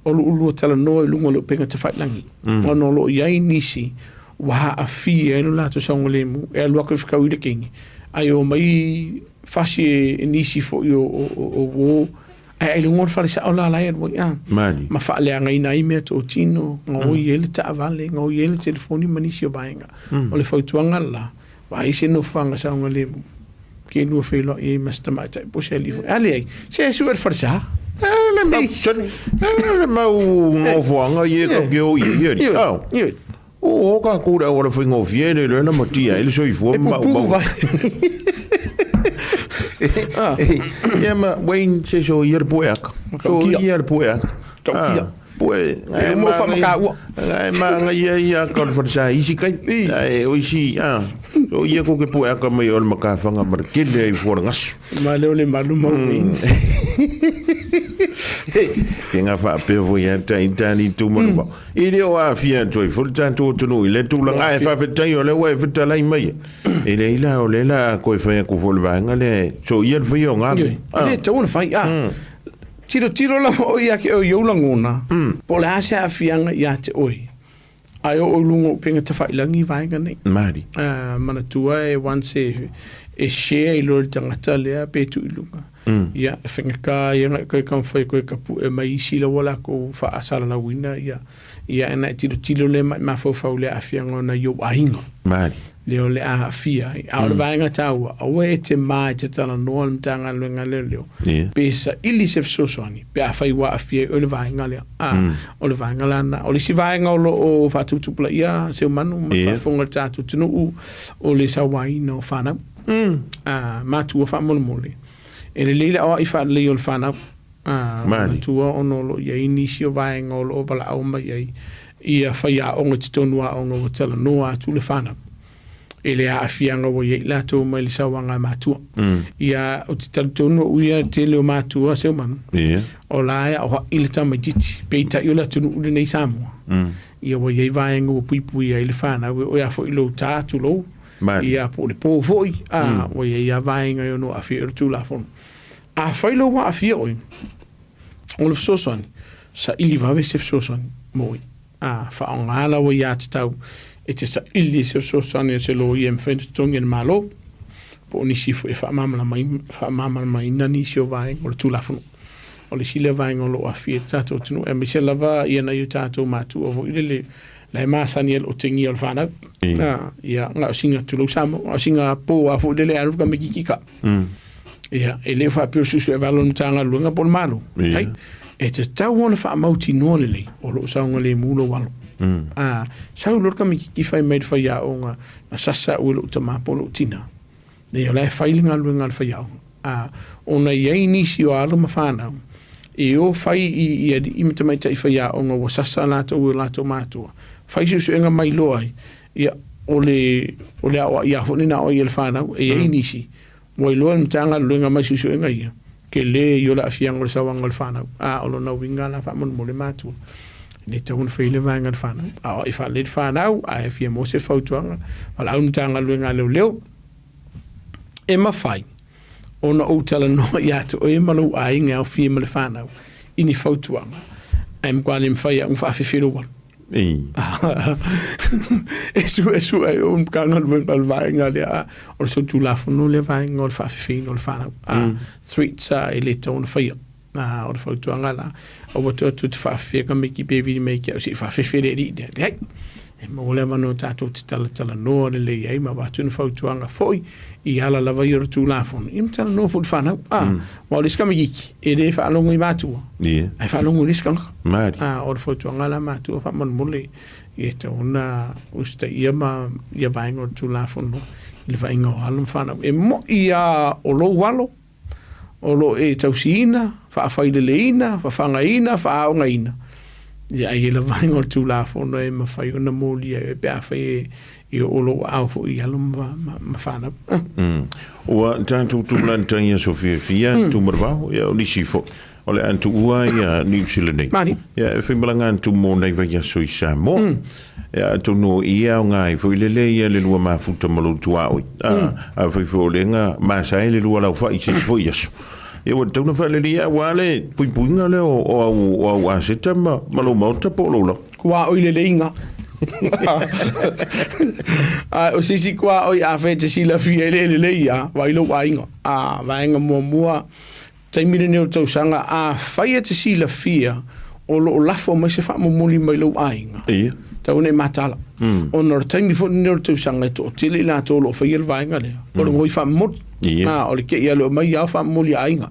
o lo o lua talanoa i luga o le upega tafailagi, ona o lo o i ai nisi ua aafia ai lo latou saogalemu e alu atu e fetaui le teine, ae omai fasi e nisi foi o uo ae ailoga o le fale sao la la e alu ai, a ma faaleagaina ai meatotino, gaoi ai le taavale, gaoi ai le telefoni ma nisi o vaega. O le fautuaga la, Vaai se nofoaga saogalemu ke lua feiloai ai ma se tamaitai po o se alii foi. A leai, se e sue le falesa. Le mau, le mau nofoaga ia ka ke o ia ia. Ioe, ioe. O o ka ku le awala faigofie le le na matia ai le soifua E pupu vai. Ia ma Wayne se so ia le pue aka. So ia le pue aka. Taukia. Pue, E mo whamakaua. E maanga ia ia ka o le wharesa isi kai. E o isi, a. O ia ko ke pue aka mai o le makawhanga ma le kele ai fua le ngasu. Ma leo le malu mau wings. Ke ngā whaapea fo ia tai tani tūmanu mm. I le o āwhia atu ai fo le tātou atunuu i le tūlanga e whawhetai o le ua e whitalai mai. E le ila o le la koe whai aku fo le vaenga le so ia le whai o ngā. E le tau ona whai, a. Tilotilo lava oe ia te oe i ou lagona, po o le a se aafiaga ia te oe, ae oo i luga o upega tafailagi i vaega nei. Maori. Manatua e once e, e share i loa i le tagata lea pe tuu i luga, ia, e faigata ia na koe taumafai koe tapue mai isi la ua latou faasalalauina ia, ia ona e tilotilo lea ma e mafaufau i le aafiaga o nai ou aiga. Maori. Lea o le a aafia ai. A o le vaega taua, aua e te mā e te talanoa le Matagaluega a Leoleo, pe saili se fesoasoani pe afai ua aafia ai oe le vaega lea. A, o le vaega la lena. O le isi vaega o lo o faatuputupulaia Seumanu ma le faafofoga a le tatou atunuu, o le sauaina o fanau. A, matua faamolemole, e lelei le aoai faalelei o le fanau. A, manatua ona o lo o i ai nisi o vaega o lo o valaau mai ai ia faiaoga i totonu o aoga ua talanoa atu le fanau i le aafiaga ua i ai latou mai le sauaga a matua. Ia, ou te talitonu au ia le tele o matua Seumanu, o la e aoai le tamaitiiti, peitai o le atunuu lenei Samoa, ia ua i ai vaega ua puipuia ai le fanau, e oo lava foi i lou ta, tulou, ia po o le po foi, a, ua i ai lava vaega e ono aafia ai o le Tulafono. Afai lou aafia oe, o le fesoasoani, saili vave se fesoasoani mo oe. A faaaoga lau aiatatau e te saili i se fesoasoani a se loia e mafai ona totogi e le Malo, po o nisi foi e faamalamalamaina nisi o vaega o le Tulafono. O le isi lea vaega o lo o aafia i le tatou atunuu, aemaise lava ia nai o tatou matua foi lele la e masani ai le otegia o le fanau. Ia, na o sina, tulou Samoa, na o sina po lava foi lele e alu le tamaitiiti ka. Ia, e le o faapea o susu e valo le Matagaluega po o le Malo. Ai, e tatau ona faamautinoa lelei o lo o saogalemu lou alo. A, sau loa le tamaitiiti fai mai i le faiaoga, na sasa au e lou tama po o lou tina. Nei, o la e fai le galuega a le faiaoga. A, ona i ai nisi o alo ma fanau e o fai i alii ma tamaitai faiaoga ua sasa latou e o latou matua, fai suesuega mai loa ai, ia, o le, o le aoai lava foi lena aoai e le fanau, e i ai nisi ua iloa e le Matagaluega mai suesuega ia, tele ia o le aafiaga o le sauaga o le fanau. A o lona uiga la faamolemole matua, e le tatau ona fai le vaega a le fanau. Aoai faalelei le fanau, ae fia maua se fautuaga, valaau le Matagaluega a Leoleo, e mafai ona ou talanoa ia te oe ma lou aiga e aofia ma le fanau i ni fautuaga, ae matua le mafai lava ona faafefe lou alu. E suesue ai o Matagaluega o le vaega lea, a, o le solitulafono lea vaega o le faafefeina o le fanau. A, threats a e le tatau ona faia. A, o le fautuaga la, aua toe atu te faafefea tamaiti pe vili mai ia te au se i faafefe le alii lea. Leai. E maua le avanoa tatou te talatalanoa lelei ai ma avatu ni fautuaga foi i ala lava ia o le Tulafono, ia ma talanoa foi i le fanau. A, aua o le isi tamaitiiti, e le faalogo i matua, ae faalogo i le isi tagata. A, o le fautuaga la matua faamolemole, ia e tatau ona usitaia ma ia vaega o le Tulafono i le vaaiga o alo ma fanau. E moi lava o lou alo, o lo o e tausiina, faafaileleina, fafagaina, faaaogaina, ia ai le vaega o le Tulafono e mafai ona molia ai pe afai e oo lou aao foi i alo ma, ma, ma fanau. Ua tatou tulata i aso fiafia, Tumaravao, ia o nisi foi o le a tuua ia Niu Sila nei. Mani. Ia e faimalaga atu mo nai vaiaso i Samoa. Ia atonu o i e aoga ai foi lele ia le lua mafuta ma lou tuaoi. A, afai foi o lea na masae le lua laufai i se isi foi aso. Ia ua tatau ona faaleleia aua le puipuiga lea o, o au, o au aseta ma, ma lou maota po o lou laga. Tuaoi leleiga. A o se isi tuaoi afai e te silafia e le lelei a, vaai lou aiga. A, vaega muamua, taimi lenei o le tausaga, afai e te silafia o lo o lafo mai se faamomoli mai lou aiga, Ia. tau ina e mataala. Ona o le taimi foi lenei o le tausaga e toatele i latou o lo o faia le vaega lea, o le goi faamomoli. Ia. A, o le te i alu mai ao faamomoli a aiga.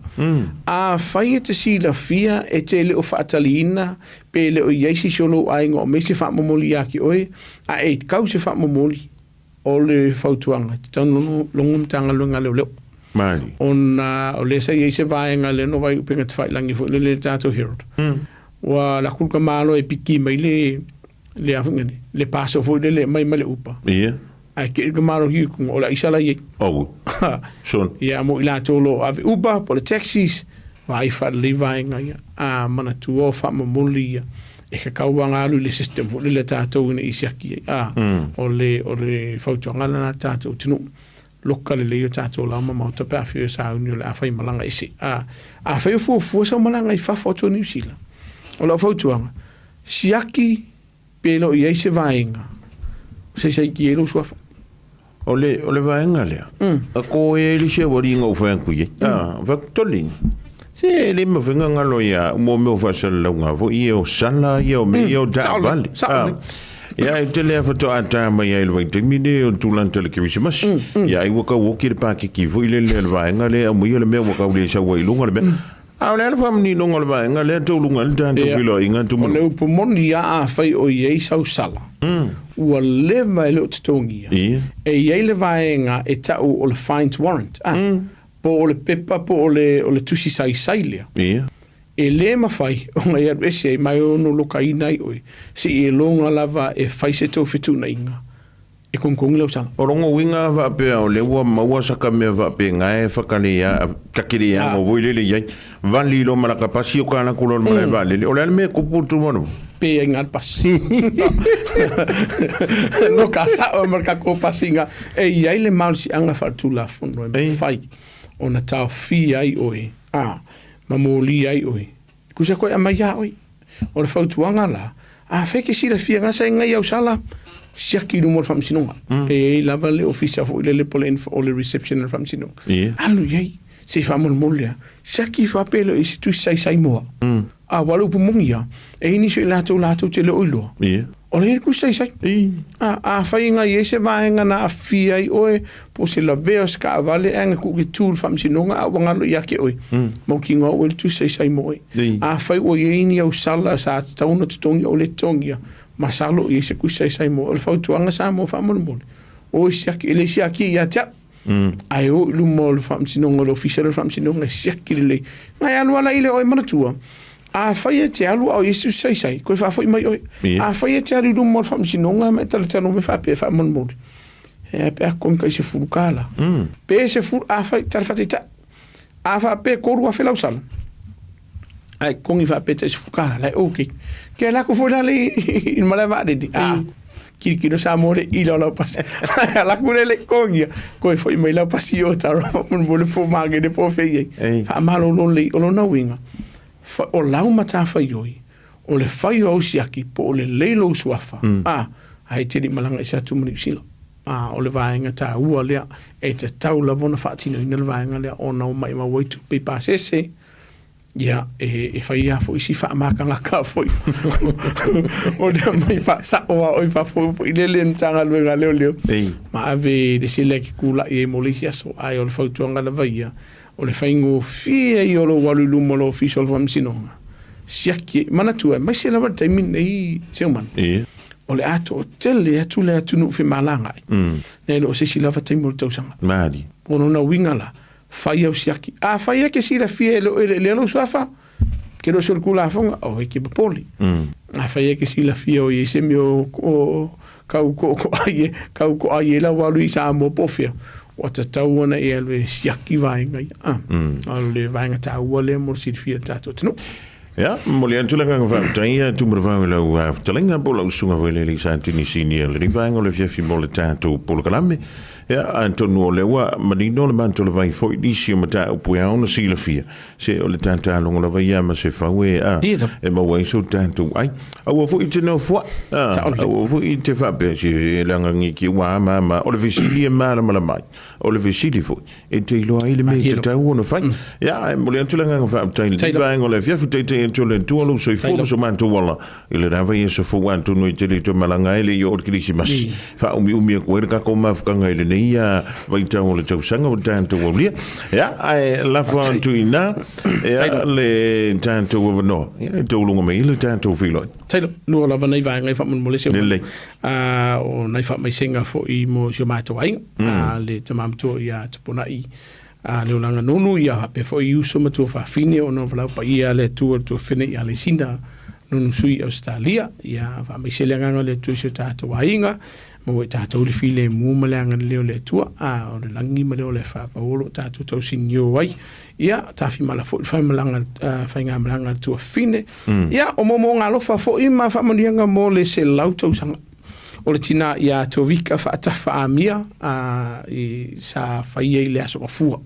Afai e te silafia e te le o faataliina pe le o i ai se isi o lou aiga o aumai se faamomoli ia te oe, a e kau se faamomoli, O le fautuaga, e tatau ona logo Matagaluega a Leoleo. Malie. Ona o lea sa i ai se vaega lea na vaai upega tafailagi foi lele i le tatou Herald. Ua alu atu le tamaloa e piki mai le le a foi nei, le parcel foi lele e aumai mai le Uber. Ia. Ae kei le tamaloa ki kuga, o le aisa la i ai. Aue. Son. Ia, mo i latou o lo o ave Uber po o le taxis, vaai faalelei vaega ia. A manatua o faamomoli ia. E tatau lava ona alu i le system foi lele a tatou ina ia siaki ai. A, o le, o le fautuaga lena a le tatou atunuu, loka lelei o tatou laoa ma maota pe a afio e sauni o le a faimalaga ese. A, afai o fuafua sau malaga i fafo atu o Niu Sila, o lau fautuaga, siaki pe le o i ai se vaega o saisaitia ai lou suafa. O le, o le vaega lea, a ko e le se wari ngau whai aku ye. A, whai toli. Se e le mawhenga ngalo ia, mo meo whaasala lau ngā fo, ia o sala, ia o me, ia o tā vale. Sao le. Ia, e te lea whato a tā mai ai le vaitaimi ne o tūlanta le Kirisimasi. Ia, ai waka woki le pākiki fo i le le vaega le, au mai le mea waka ule sa ua i lunga le mea. A o le a le faamaninoga o le vaega lea tou luga ai le tatou feiloaiga O le upu moni ia afai o i ai sau sala, ua leva e le o totogia, e i ai le vaega e tau o le fines warrant, a, po o le pepa po o le, o le tusi saisai lea, e le mafai ona e alu ese ai ma e ono lokaina ai oe, seia e loga lava e fai se tou fetuunaiga. E kogikongi lau sala. O longa uiga faapea o lea ua maua saka mea faapena e whakalea, takelea ngo voi lele iai, vali lo malaka pasi o ka lako lo malae vaalele. O le a le mea e kupu tu manu? Pe ai ngā pasi. No ka sao ma ka ko pasinga. E iai le malosiaga faaletulafono e mafai ona taofia ai oe, a, ma molia ai oe. Kusa koe aumai ia oe. O le fautuaga la, afai e te silafia nga sa ingai au sala, siaki i luma o le faamasinoga. E i ai lava le ofisa foi lele po o le reception a le faamasinoga. Alu i ai, se i faamolemole lea. Siaki ifo lava pe le o i ai se tusi saisai moa. A ua le upu moni ia, e i ai nisi o i latou latou te le o iloa. O la e i ai le tusi saisai. A, afai e ngai ai se vaega na aafia ai oe, po o se lavea o se taavale ae na tuu ke tu i le faamasinoga a ua galo ia te oe, mautinoa ua i le tusi saisai mo oe. Afai ua i ai ni au sala sa tatau ona totogi a ua le totogia, masalo o i ai se tusi saisai mo oe. O le fautuaga Samoa faamolemole, o e siaki, e le siakia ia te au. Ae o i luma o le faamasinoga, o le ofisa lea o le faamasinoga e siaki lelei. Na e alu ala i le oe manatua, afai e te alu a o i ai se tusi saisai, toe faafoi mai oe. Afai e te alu i luma o le faamasinoga ma e talatalanoa mai faapea faamolemole, e a pe a totogi tai $10. Pe sefulu, afai, tala faataitai, a faapea e $3,000 lau sala, ae totogi faapea tai $10, la e okay. Ke lako foi la le i le malae vaalele, a kilokilo Samoa le ila o lau pasi. Ala atu lea le totogia, toe foi mai lau pasi i Otago faamolemole po o Magele po o fea i ai. Faamalolo lelei, o lona uiga, o lau matafaioi, O le fai o au siaki po o lelei lou suafa, a, ae e te le i malaga ese atu ma Niu Sila. A, o le vaega taua lea, e tatau lava ona faatinoina le vaega lea ona ua maimau ai tupe i pasese, ia, e, e fai lava foi si faamatagata foi o le aumai faasao lava oe i fafo foi lele e le Matagaluega a Leoleo ma ave i le sele e te tulai ai mo le isi aso. Ae o le fautuaga lava ia, o le faigofie ia o lou alu i luma o le Ofisa o le Faamasinoga, siaki ai. Manatua, aemaise lava le taimi lenei Seumanu, o le a toatele atu le atunuu femalagaai, e le o se isi lava taimi o le tausaga. O lona uiga la, fai au siaki. Afai e ke silafia e le o eleelea lou suafa, ke le o solitulafono, aua e te popole. Afai e ke silafia o i ai se mea o, o kau koʻokoʻa ai e, kau koʻa ai e lau alu i Samoa po o fea, ua tatau ona e alu e siaki vaega ia. Ah, o le vaega taua lea mo le silafia e le tatou atunuu. Ia, momoli atu le agaga faafetai ia Tumanavao i lau fetalaiga po o lau susuga foi le alii Sa Tinisini o lenei vaega o le afiafi mo le tatou polokalame. Ia, atonu o lea ua manino le matou vai foi i nisi o mataupu e ao ona silafia, se o le tatalogo lava ia ma se fau e, a, e maua ai so tatou ai. Aua foi e te nofoaʻi, a, aua foi e te faapea, se leaga giki ua ama ama, o le fesili e malamalama ai, o le fesili foi e te iloa ai le mea e tatau ona fai. Ia, ae momoli atu le agaga faafetai i lenei vaega o le afiafi, taitai atu le Atua lou soifua ma so matou ola i le lava ia aso fou atonu e tele toe malaga ai le i oo i le Kerisimasi. Faaumiumi atu ai le tatou mafutaga i lenei vaitau o le tausaga ua tatou aulia. Ia, ae lafo atu i ina ia le tatou avanoa ia e tauluga mai ai le tatou feiloai. Tailo, lua lava nai vaega e faamolemole se Lelei. O nai faamaisega foi mo si o matou aiga, le tama matua ia Tupuna'i a le olaga nonu, ia faapea foi i uso ma tuafafine ona o valaau paia a le Atua i le tuafafine ia Alesina Nonu Sui i Ausetalia. Ia faamaise le agaga o le Atua i si o tatou aiga, maua i tatou le filemu ma le agalelei o le Atua, a o le lagi ma le ola e faapau o lo o tatou tausinio ai. Ia tafimala foi le faimalaga, faigamalaga a le tuafafine. Ia, o moomooga alofa foi ma faamanuiaga mo le 100 tausaga o le tina ia Tovika Faatafa Amia a, i, sa faia i le Aso Gafua.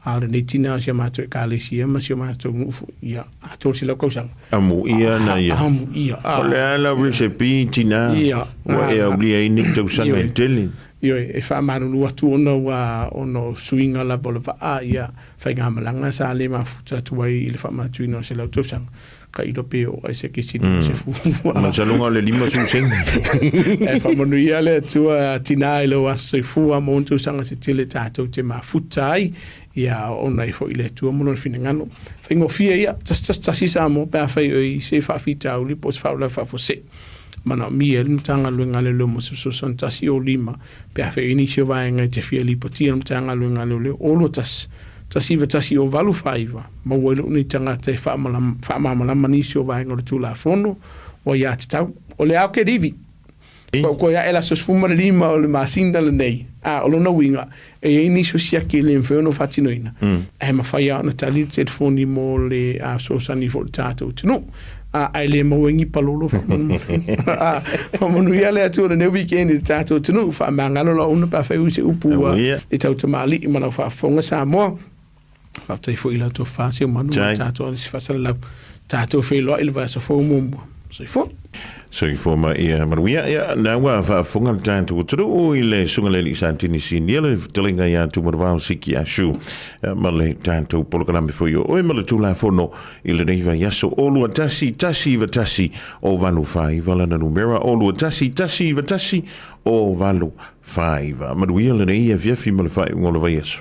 A o lenei tina o si a matou ekalesia ma si o matou nuu foi, ia, a 300 tausaga. Amuia na ia. Amuia. O le a lau recipe tina ua e aulia ai nei tausaga e tele? Ioe, e faamalulu atu ona ua ona o suiga lava o le vaa, ia, faigamalaga sa le mafuta atu ai i le faamanatuina o le 100 tausaga, ka iloa pe oo ai se kesi i se fuafua. Masaloga o le 50 sene. Ae faamanuia le Atua tina i lou aso soifua ma ona tausaga se tele tatou te mafuta ai, ia ona ai foi le Atua ma lona finagalo. Faigofie ia, tasi tasi tasi Samoa pe afai o i se faafitauli po o se faalavelave faafuasei. Manaomia ai le Matagaluega a Leoleo mo se fesoasoani 105 pe afai o i ai nisi o vaega e te fia lipotia i le Matagaluega a Leoleo o 21 19 o 85 maua ai lou nei tagata e faamalamalama nisi o vaega o le Tulafono o aiatatau. O le ao ke livi. Ua ou toe ae le aso 15 o le masina lenei, a o lona uiga, e i ai nisi o siaki e le mafai ona faatinoina, ae mafai lava ona tali le telefoni mo le fesoasoani foi i le tatou atunuu. Ae le maua ai ni palolo faamolemole. Faamanuia le Atua i lenei weekend i le tatou atunuu. Faamagalo lau auna pe afai ua i se upu ua le tautamalii ma lau faafofoga Samoa. Faafetai foi i lau tofa Seumanu ma le tatou alisi faasalalau. Tatou feiloai i le vaiaso fou muamua. Soifua. Soifua ma ia manuia. Ia, na ua faafofoga le tatou atunuu i le susuga i le Alii Satini Sinia le fetalaiga ia Tumanavao Siki Ashu ma le tatou polokalame foi o oe ma le Tulafono i lenei vaiaso o 21 191 o 89 lana numera o 21 191 o 89. Manuia lenei afiafi ma le faaiuga o le vaiaso.